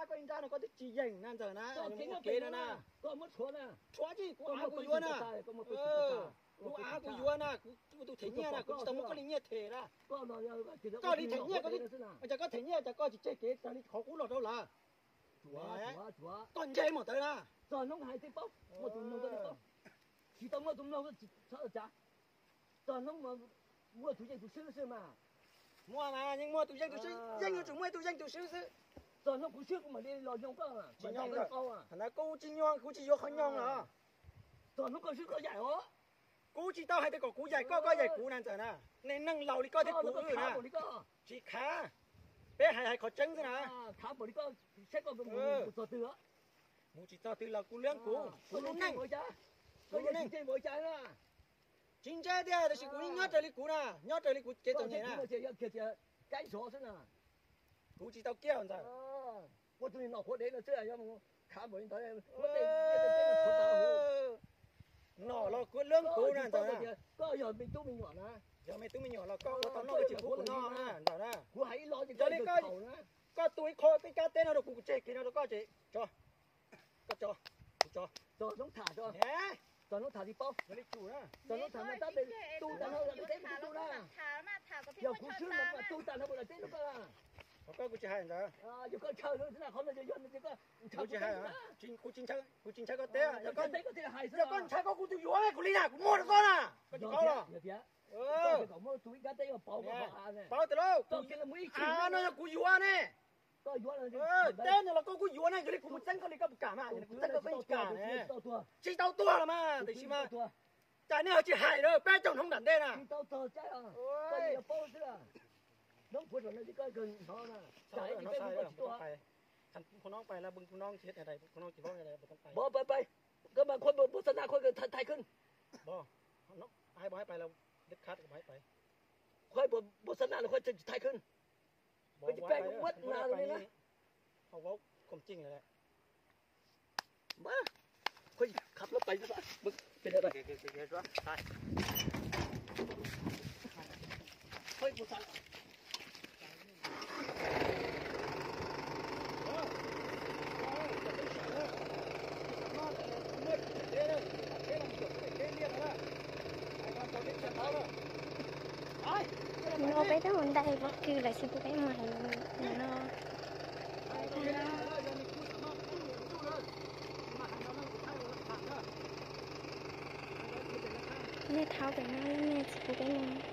Koj nrab no koj twb tsis yeem na Ntxawm na, muab kev no na. Tshuav tsis, kuv av kuv yuav na. Kuv av kuv yuav na, kuv tus them nyiaj na, kuv tsis tau muab koj li nyiaj them na. Koj li them nyiaj, cas koj them nyiaj cas koj tsis tseg kev raws li qhov kuv los rau lawm. Koj nce mom tawv na. Txog hnub mas yeej muaj tus yeej tus swb xwb mas. Muaj mas yeej muaj tus yeej tus swb, yeej yuav tsum muaj ib tug yeej tus swb xwb. Txog hnub kuv swb kuv mam li los nyoog koj. Tsis nyoog, thaum ntawd kuv tsis nyoog, kuv tsis yuav qhov nyoog los. Txog hnub koj swb koj yaim os. Kuv tsis tau hais tias kom kuv yaim koj, koj yaim kuv na Ntxawm na. Nej neeg laus li koj thiab kuv wb na, tsis khav. Peb hais hais qhov tseeb xwb na. Mus tsis txog twg los kuv leej kuv, kuv lub neej. Kuv lub neej. Tsis ntse tiag, tab sis kuv yeej nyob raws li kuv na, nyob raws li kuv kev txom nyem na. Kuv tsis tau kiag Ntxawm. Nom los kuv leej kuv na Ntxawm. Yog me tub me nyuam los koj ua tau noj koj tsis pub kuv noj na Ntxawm na. Yog li koj, koj tu ib qho ib kab teb no rau kuv, kuv tseg kev no rau koj ces tso. Koj tso, kuv tso. Yog li tsum na. Yog kuv swb mas tu tas no kuv teb rau koj. Qhov koj kuv tsis hais Ntxawm. Kuv tsis hais, kuv tsis ntshaw koj teb, yog koj ntshaw koj kuv tus yuav kuv li na, kuv muag rau koj na. Koj tsis paub los? Paub tias lauj, kuv, av no yog kuv yuav ne. Teb no los koj kuj yuav ne, yog li kuv mus txeeb koj li koj puas kam mas, yog li kuv txeeb koj koj yeej tsis kam ne. Tsis tau tuag los mas, tiam sis mas cas nej ho tsis hais lawm peb caug hnub nram ntej na. Koj tsis pem muab nas li na. Koj tsis khab lub pais. No peb twb mus ntais pob kws lawm, tsis pub peb mus hais lus no. Nej thaub pem no, nej tsis pub peb mus.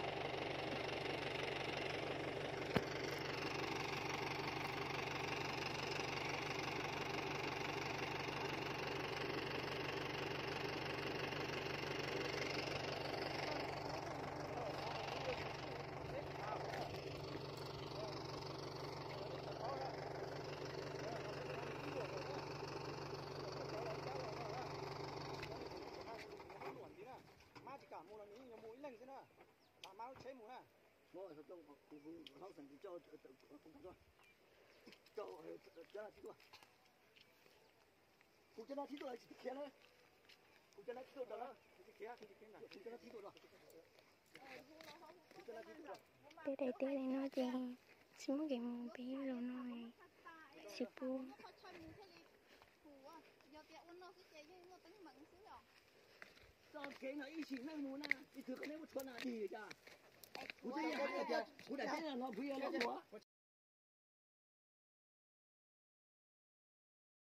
Mab tsis kam mus los nws yeej yuav mus ib leeg xwb na. Mam mab lub tsheb mus na. Kuv cov no thib tuaj tsis khiav na. Kuv cov no thib tuaj rau na. Kuv cov no thib tuaj rau. Peb daim teb li no ces tsis muaj kev mus peb zaum no tsis pub. Txoj kev no ib sim neej mus na, ib tug koj neb muab tshuav na dig cas. Kuv twb hais tias kuv daim teb no kuv yuav los ua.